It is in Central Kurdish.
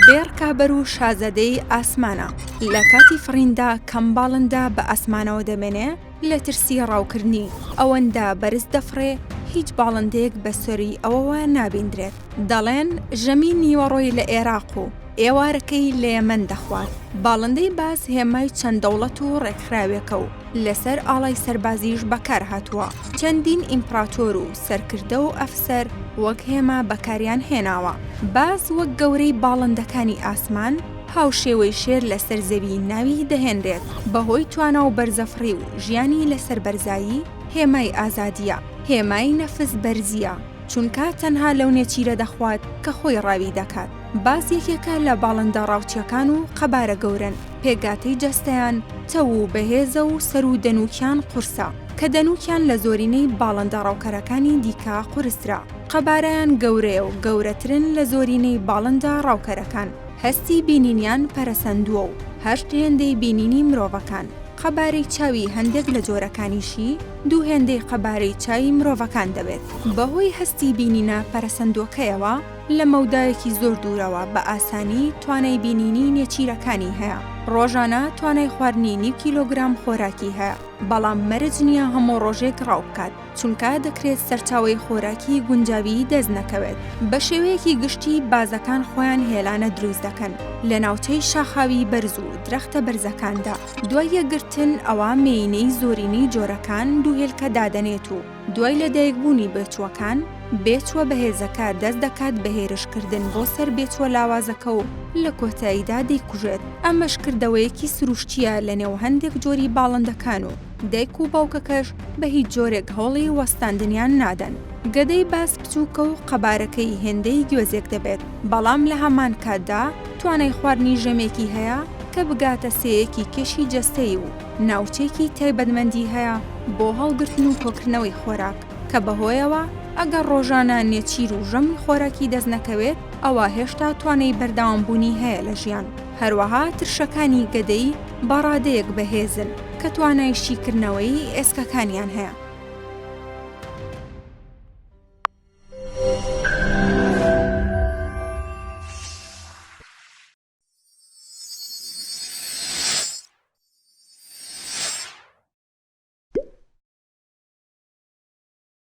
بێ ڕکابەر و شازادەی ئاسمانە. لە کاتی فڕیندا کەم باڵندە بە ئاسمانەوە دەمێنێ لە ترسی ڕاوکردنی، ئەوەندە بەرز دەفڕێ هیچ باڵندەیەک بە سەری ئەوەوە نابیندرێت. دەڵێن ژەمی نیوەڕۆی لە ئێراق و ئێوارەکەی لە یەمەن دەخوات. باڵندەی باز هێمای چەند دەوڵەت و ڕێکخراوێکە و لەسەر ئاڵای سەربازیش بەکارهاتووە، چەندین ئیمپڕاتۆر و سەرکردە و ئەفسەر وەک هێما بەکاریان هێناوە. باز وەک گەورەی باڵندەکانی ئاسمان، هاوشێوەی شێر لەسەر زەوی ناوی دەهێنرێت، بەهۆی توانا و بەرزەفڕی و ژیانی لەسەر بەرزایی، هێمای ئازادییە، هێمای نەفس بەرزییە، چونکە تەنها لەو نێچیرە دەخوات کە خۆی ڕاوی دەکات. باز یەکێکە لە باڵندە ڕاوچیەکان و قەبارە گەورەن، پێکگاتەی جەستەیان تەو و بەهێزە و سەر و دەنووکیان قورسە، کە دەنووکیان لە زۆرینەی باڵندە ڕاوکەرەکانی دیکە قورسترە، قەبارەیان گەورەیە و گەورەترن لە زۆرینەی باڵندە ڕاوکەرەکان، هەستی بینینیان پەرەسەندووە و هەشت هێندەی بینینی مرۆڤەکان، قەبارەی چاوی هەندێک لە جۆرەکانیشی دوو هێندەی قەبارەی چاوی مرۆڤەکان دەبێت. بەهۆی هەستی بینینە پەرەسەندووەکەیەوە، لە مەودایەکی زۆر دوورەوە بە ئاسانی توانای بینینی نێچیرەکانی هەیە، ڕۆژانە توانای خواردنی نیو کیلۆگرام خۆراکی هەیە، بەڵام مەرج نییە هەموو ڕۆژێک ڕاو بکات، چونکە دەکرێت سەرچاوەی خۆراکی گونجاوی دەست نەکەوێت. بە شێوەیەکی گشتی بازەکان خۆیان هێلانە دروست دەکەن لە ناوچەی شاخاوی بەرز و درەختە بەرزەکاندا، دوای یەکگرتن ئەوا مێینەی زۆرینەی جۆرەکان دوو هێلکە دادەنێت و دوای لەدایکبوونی بێچووەکان، بێچووە بەهێزەکە دەست دەکات بە هێرشکردن بۆ سەر بێچووە لاوازەکە و لە کۆتاییدا دەیکوژێت، ئەمەش کردەوەیەکی سروشتییە لەنێو هەندێک جۆری باڵندەکان و دایک و باوکەکەش بە هیچ جۆرێک هەوڵی وەستاندنیان نادەن. گەدەی باز بچووکە و قەبارەکەی هێندەی گوێزێک دەبێت، بەڵام لە هەمان کاتدا توانای خواردنی ژەمێکی هەیە کە بگاتە سێیەکی کێشی جەستەی و ناوچەیەکی تایبەتمەندی هەیە بۆ هەڵگرتن و کۆکردنەوەی خۆراک، کە بەهۆیەوە ئەگەر ڕۆژانە نێچیر و ژەمی خۆراکی دەست نەکەوێت ئەوا هێشتا توانای بەردەوامبوونی هەیە لە ژیان، هەروەها ترشەکانی گەدەی بە ڕادەیەک بەهێزن کە توانای شیکردنەوەی ئێسکەکانیان هەیە.